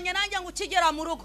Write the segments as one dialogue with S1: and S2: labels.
S1: Yavuganye nanjye ngo ukigera mu rugo.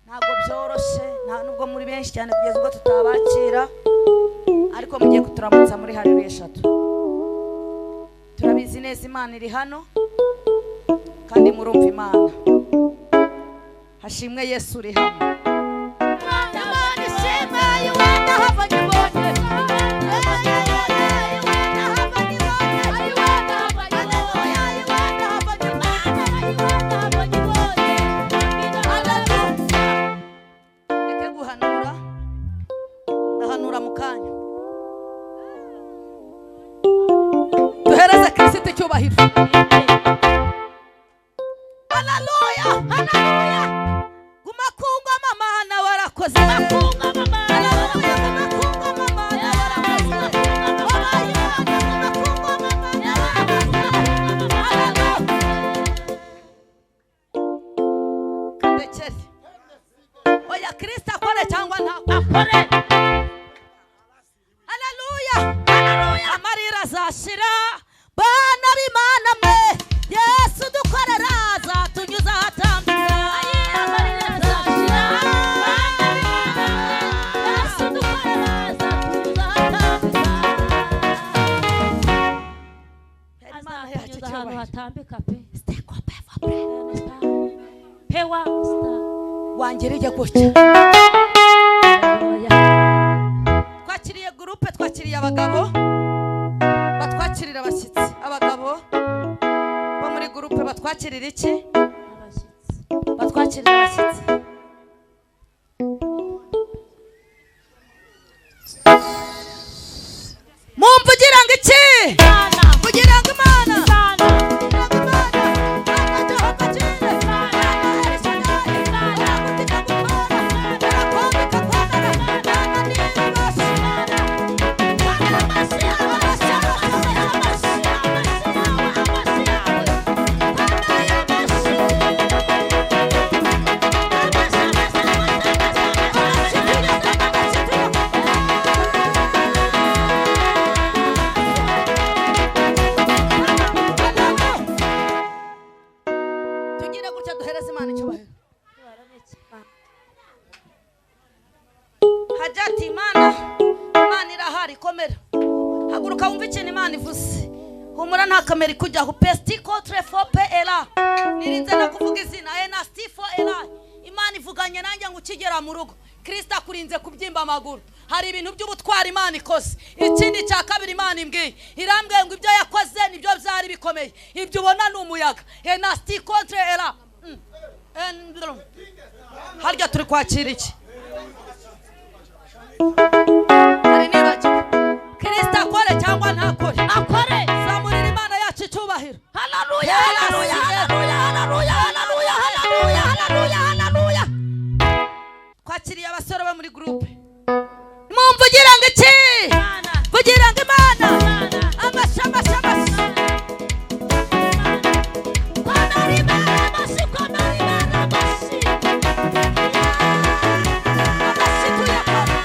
S1: Ntabwo byoroshye, nta nubwo muri benshi cyane kugeza ubwo tutabakira, ariko mugiye kuturamutsa muri haleluya eshatu. Turabizi neza Imana iri hano kandi murumva Imana. Hashimwe Yesu uri hano. Duhereze Kristo icyubahiro. Haleluya, haleluya. Guma kungoma Mana warakoze. Haleluya, guma kungoma Mana warakoze. Wabaye Imana, guma kungoma Mana warakoze. Haleluya. Kandekere. Oya Kristo akore cyangwa ntakore. Haleluya, haleluya. Amarira azashira. Bana b'Imana mwe, Yesu dukorera azatunyuza ahatambika. Amarira azashira. Bana b'Imana mwe, Yesu dukorera azatunyuza ahatambika.
S2: Azatunyuza ahantu hatambika pe. Pewa
S1: wangere gutya. Twakiriye groupe, twakiriye abagabo batwakirira abashyitsi. Abagabo bo muri groupe batwakirira iki?
S2: Abashyitsi.
S1: Batwakirira abashyitsi. Mumvugira ngo iki? Kugira ngo Imana. Hajati Imana, Imana irahari, komera. Haguruka wumve ikintu Imana ivuze. Humura nta kamera ikujyaho. Pesti contre fo pe era. Nirinze no kuvuga izina ena stifo era. Imana ivuganye nanjye ngo ukigera mu rugo. Kristo akurinze kubyimba amaguru. Hari ibintu by'ubutwari Imana ikoze. Ikindi cya kabiri Imana imbwiye, irambwiye ngo ibyo yakoze nibyo byari bikomeye. Ibyo ubona ni umuyaga. Ena sti contre era. Harya turi kwakira iki? Hari nibagiwe. Kristo akore cyangwa ntakore?
S2: Akore.
S1: Zamurira Imana yacu icyubahiro.
S2: Haleluya, haleluya, haleluya, haleluya, haleluya, haleluya, haleluya, haleluya.
S1: Twakiriye abasore bo muri groupe. Mumvugira ngo iki? Vugira ngo Imana. Amashyi, amashyi, amashyi.
S2: Komera Imana amashyi, komera Imana amashyi.
S1: Amashyi tuyakoma.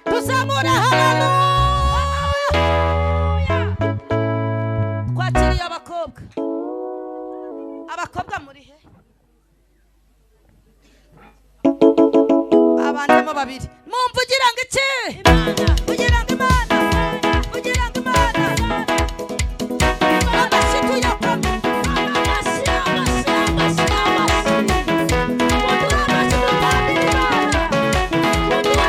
S1: Tuzamura haleluya. Twakiriye abakobwa. Abakobwa muri he? Abanjemo babiri. Mumvugira ngo iki? Vugira ngo Imana. Vugira ngo Imana. Amashyi tuyakoma.
S2: Amashyi, amashyi, amashyi, amashyi. Muduhe amashyi dutambire Imana. Muduhe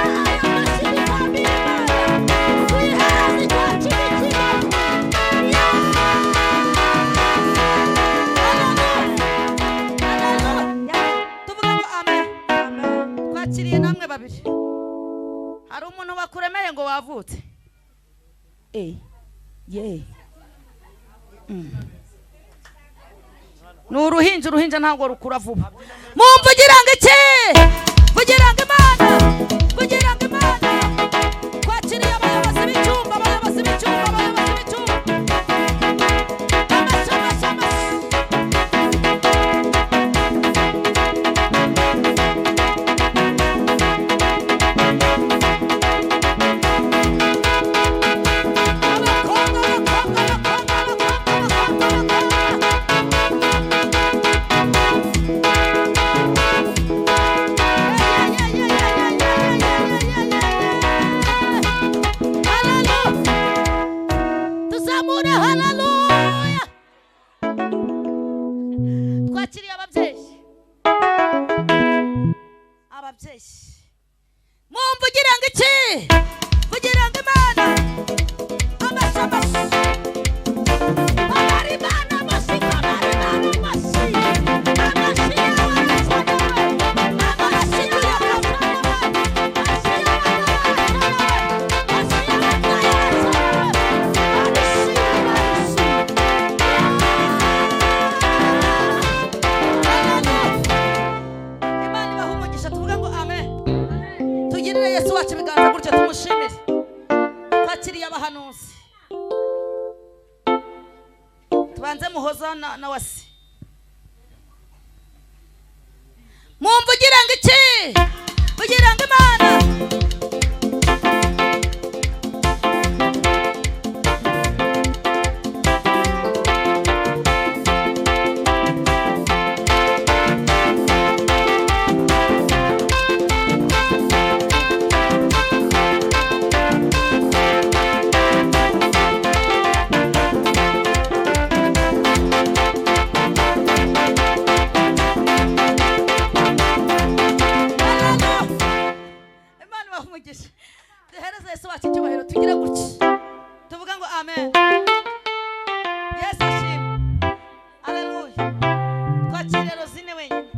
S2: amashyi dutambire Imana. Tuyihereze icya cumi cy'Imana.
S1: Haleluya. Tuvuga ngo amen. Twakiriye namwe babiri. Hari umuntu wakuremeye ngo wavutse. Ni uruhinja, uruhinja ntabwo rukura vuba. Mumvugira ngo iki? Vugira ngo Imana. Vugira ngo Imana. Twakiriye abayobozi b'icyumba, abayobozi b'icyumba, abayobozi b'icyumba. Amashyi, amashyi, amashyi. Abakobwa, abakobwa, abakobwa, abakobwa, abakobwa, abakobwa. Tuzamure haleluya. Twakiriye ababyeyi. Ababyeyi. Mumvugira ngo iki? Vugira ngo Imana. Amashyi, amashyi.
S2: Komera Imana amashyi, komera Imana amashyi. Amashyi yawe arakenewe. Amashyi yawe arakenewe. Amashyi yawe arakenewe. Amashyi y'ababyeyi arakenewe. Barishimye, barishimye.
S1: Imana ibahe umugisha, tuvuge ngo amen. Tugirire Yesu wacu ibiganza gutya tumushimire. Twakiriye abahanuzi. Tubanze Muhoza na Wasi. Mumvugira ngo iki? Vugira ngo Imana. Imana ibahe umugisha. Duhereze Yesu wacu icyubahiro, tugire gutya. Tuvuge ngo amen. Yesu ashimwe. Haleluya. Twakiriye Rosine wenyine.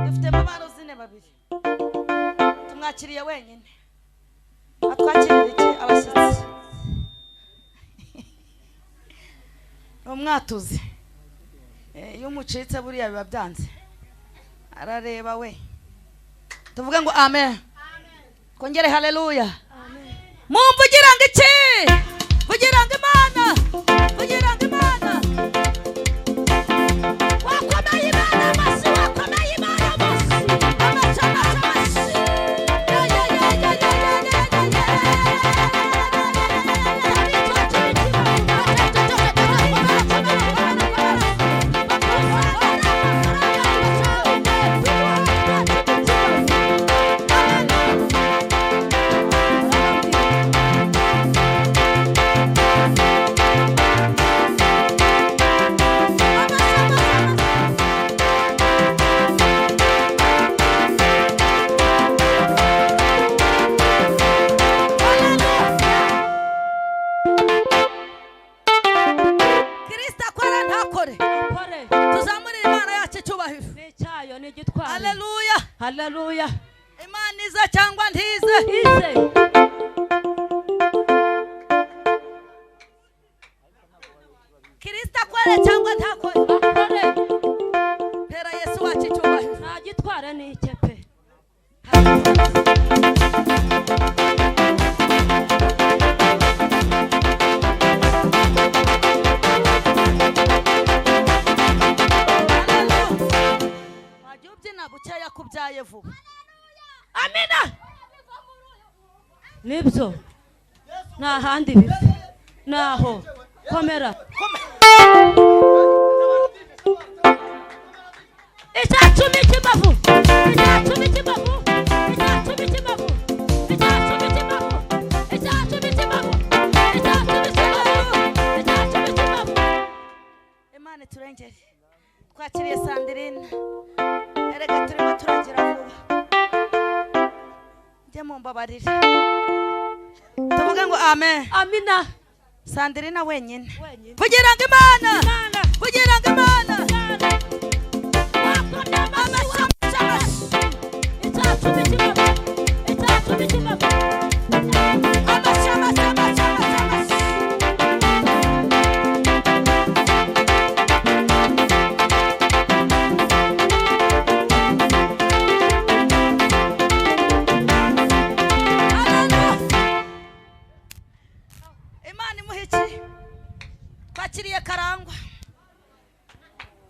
S1: Dufitemo ba Rosine babiri. Tumwakiriye wenyine. Atwakirira iki abashyitsi? Ni umwatuzi. Iyo umucitse buriya biba byanze. Arareba we. Tuvuge ngo amen. Kongere haleluya. Mumvugira ngo iki? Vugira ngo Imana. Vugira ngo Imana.
S2: Wakomeye Imana amashyi, wakomeye Imana amashyi.
S1: Amashyi, amashyi, amashyi. Ya, ya, ya, ya, ya, ya, ya, ya, ya. Kristo akora ntakore. Tuzamurire Imana yacu icyubahiro.
S2: Icyayo ni igitwaro.
S1: Haleluya.
S2: Haleluya.
S1: Imana iza cyangwa ntize.
S2: Ize.
S1: Kristo akore cyangwa ntakore.
S2: Akore.
S1: Pera Yesu wacu icyubahiro.
S2: Nta gitwara ni icye pe.
S1: Haleluya. Wajya ubyina bukeya kubyaye vuba.
S2: Amina. Nibyo. Nta handi biva. Naho. Komera. Icya cumi cy'imbavu. Icya cumi cy'imbavu. Icya cumi cy'imbavu. Icya cumi cy'imbavu. Icya cumi cy'imbavu. Icya cumi cy'imbavu. Icya cumi cy'imbavu.
S1: Imana iturengere. Twakiriye Sandrine. Erega turimo turagira vuba. Njye mumbabarire. Tuvuge ngo amen.
S2: Amina.
S1: Sandrine wenyine.
S2: Wenyine.
S1: Kugira ngo Imana.
S2: Imana.
S1: Kugira ngo Imana.
S2: Imana. Wakomye amashyi, wakomye amashyi. Icya cumi cy'imbavu. Icya cumi cy'imbavu.
S1: Amashyi, amashyi, amashyi, amashyi, amashyi. Haleluya. Imana imuha iki? Twakiriye Karangwa.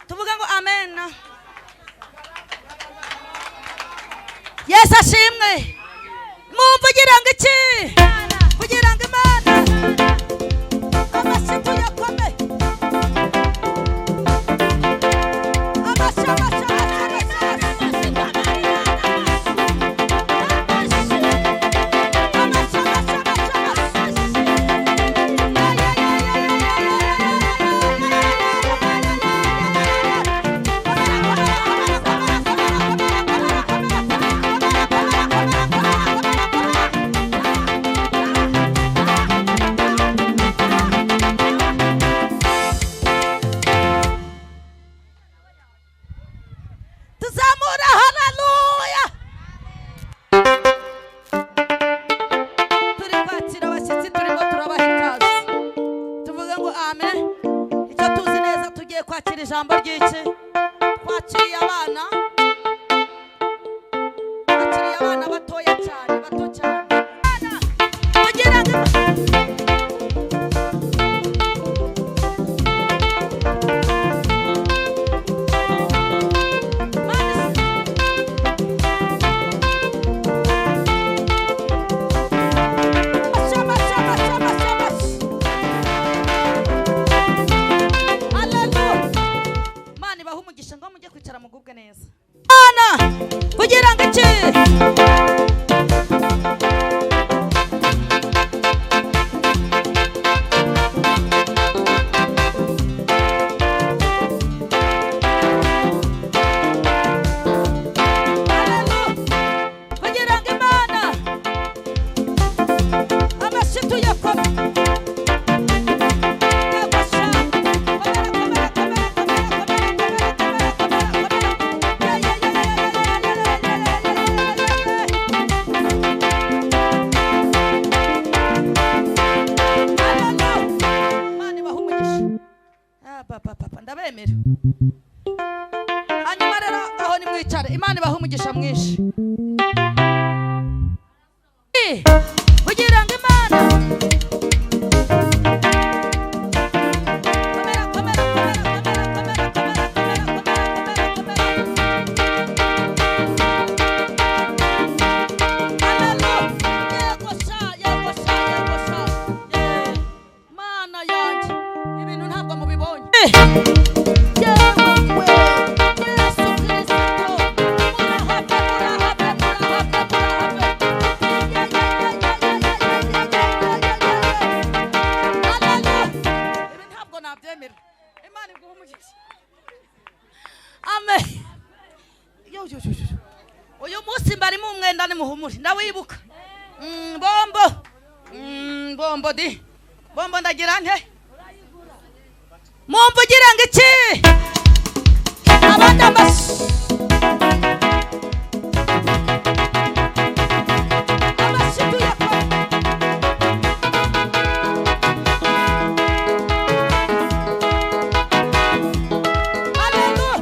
S1: Tuvuge ngo amen. Yesu ashimwe. Mumvugira ngo iki? Kugira ngo Imana. Amashyi tuyakome. Amashyi, amashyi, amashyi, amashyi, amashyi. Amashyi, amashyi, amashyi, amashyi. Ya, ya, ya, ya, ya, ya, ya, ya, ya, ya, ya, ya, ya, ya. Tuzamura haleluya. Turi kwakira abashyitsi, turimo turabaha ikaze. Tuvuge ngo amen. Icyo tuzi neza, tugiye kwakira ijambo ry'iki? Twakiriye abana, twakiriye abana batoya cyane, bato cyane. Abana, kugira ngo Imana. Amashyi, amashyi, amashyi, amashyi, amashyi. Haleluya. Imana ibahe umugisha ngo mujye kwicara mugubwe neza. Imana kugira ngo iki? Haleluya. Kugira ngo Imana amashyi tuyakome. Yego sha. Komera, komera, komera, komera, komera, komera, komera, komera, komera. Ya, ya, ya, ya, ya, ya, ya, ya, ya, ya, ya, ya, ya, ya. Haleluya. Imana ibahe umugisha. Ah, papa, papa, ndabemera. Hanyuma rero aho nimwicare. Imana ibahe umugisha mwinshi. Kugira ngo Imana komera komera komera komera komera komera komera komera komera komera. Haleluya. Yego sha, yego sha, yego sha. Mana yanjye, ibintu ntabwo mubibonye. Yewe we, Yesu Kristo, murahave, murahave, murahave, murahave. Ye, ye, ye, ye, ye, ye, ye, ye, ye, ye, ye, ye. Haleluya. Ibi ntabwo nabyemera. Imana iguhe umugisha. Amen. Yo, yo, yo, yo. Uyu munsi mbarimo umwenda nimuhumure ndawibuka. Bombo. Bombo di. Bombo ndagira nte? Mumvugire ngo iki? Abandi amashyi. Amashyi tuyakora. Haleluya.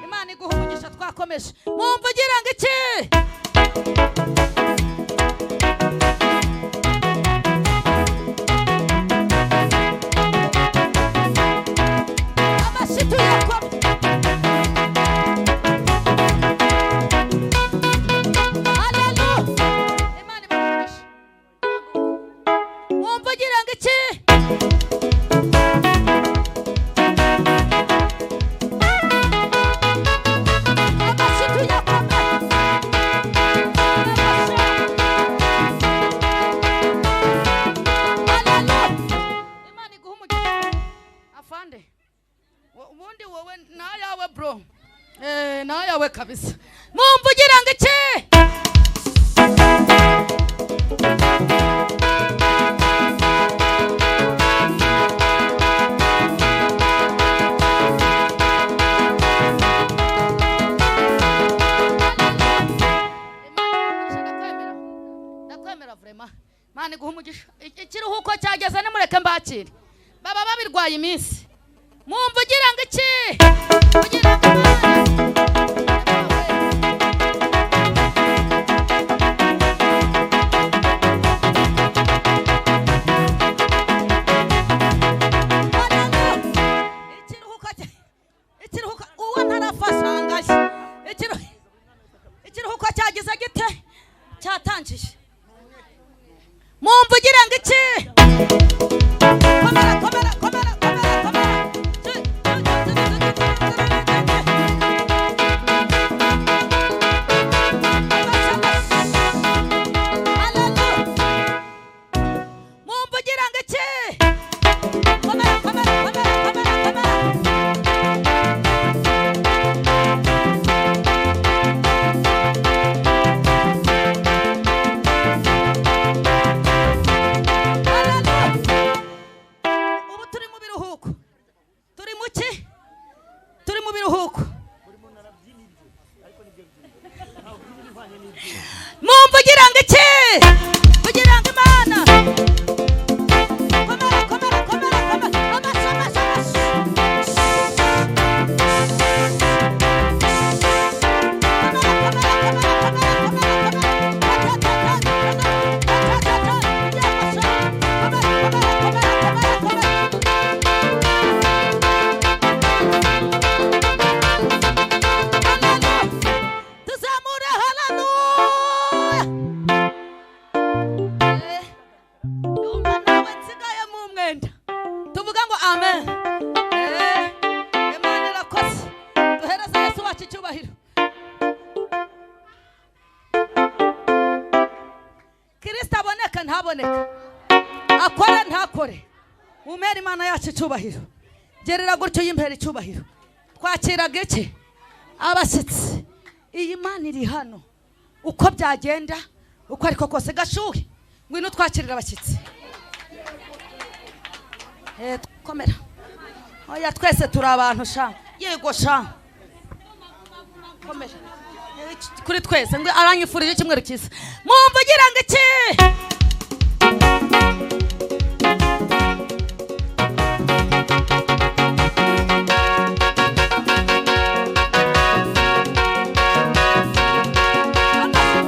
S1: Imana iguhe umugisha twakomeje. Mumvugire ngo iki? Amashyi tuyakora. Haleluya. Imana ibahe umugisha. Mumvugire ngo iki? Amashyi tuyakome. Amashyi. Haleluya. Imana iguhe umugisha. Afande. Ubundi wowe nayawe bro. Nayawe kabisa. Mumvugire ngo iki? Ndakwemera. Ndakwemera vraiment. Imana iguhe umugisha. Ikiruhuko cyageze nimureke mbakire. Baba babirwaye iminsi. Mumvugire ngo iki? Kugira ngo Imana Ikiruhuko ikiruhuko uwo ntarafasha angaye. Ikiruhuko cyagize gite? Cyatangiye. Mumvugire ngo iki? Komera komera komera komera komera. Tu, tu, tu, tu, tu, tu, tu, tu, tu, tu, tu. Amashyi, amashyi. Haleluya. Mumvugire ngo iki? Komera komera komera komera komera. Haleluya. Ubu turi mu biruhuko. Turi mu ki? Turi mu biruhuko. Mumvugire ngo iki? Kugira ngo Imana. Komera komera komera komera. Amashyi amashyi amashyi. Komera komera komera komera komera komera. Ta ta ta ta ta ta ta ta. Yego sha. Komera komera komera komera komera. Haleluya. Tuzamure haleluya. Ndumva nawe nsigaye mu mwenda. Tuvuga ngo amen. Imana irakoze. Duhereze Yesu wacu icyubahiro. Kristo aboneka ntaboneka. Akore ntakore. Mumere Imana yacu icyubahiro. Gerera gutyo yimpera icyubahiro. Twakiraga iki? Abashyitsi. Iyi Mana iri hano. Uko byagenda, uko ariko kose gashuhe. Ngwino twakirira abashyitsi. Komera. Oya twese turi abantu sha. Yego sha. Komera. Kuri twese ngo aranyifurije icyumweru cyiza. Mumvugira ngo iki? Amashyi.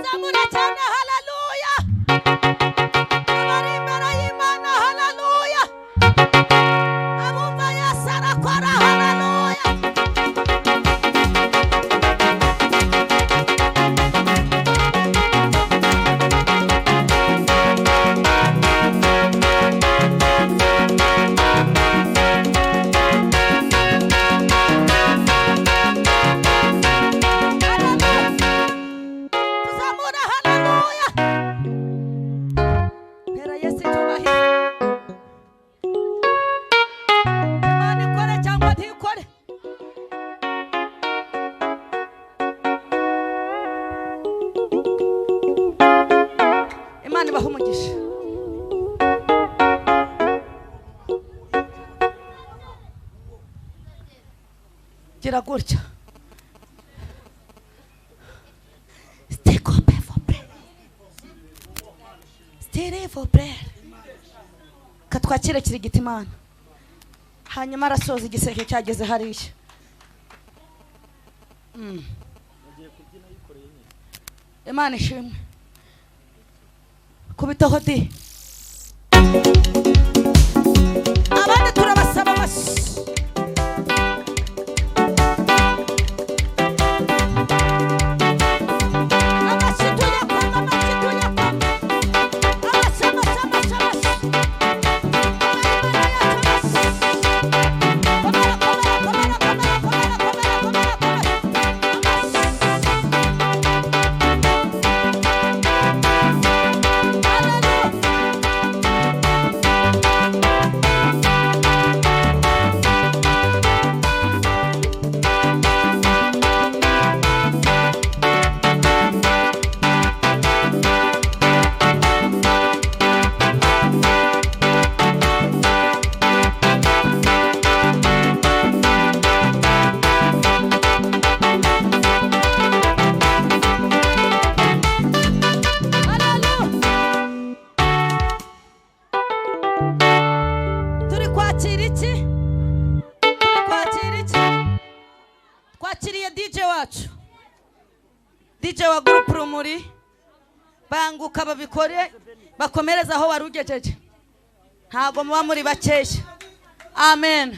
S1: Tuzamure cyane haleluya. Abari imbere y'Imana haleluya. Abumva Yesu arakora haleluya. Tuzamura haleluya. Pera Yesu icyubahiro. Imana ikore cyangwa ntikore. Imana ibahe umugisha. Gira gutya. Katwakire kirigita Imana. Hanyuma arasoza igiseke cyageze hariya. Imana ishimwe. Kubitaho di. Abandi turabasaba amashyi. Amashyi tuyakoma, amashyi tuyakoma. Amashyi, amashyi, amashyi, amashyi. Komera, komera, komera, komera, komera, komera, komera, komera. Amashyi. Haleluya. Haleluya. Turi kwakira iki? Turi kwakira iki? Twakiriye DJ wacu. DJ wa Group Rumuri. Banguka babikore bakomereza aho wari ugejeje. Ntago muba muri bakeya. Amen.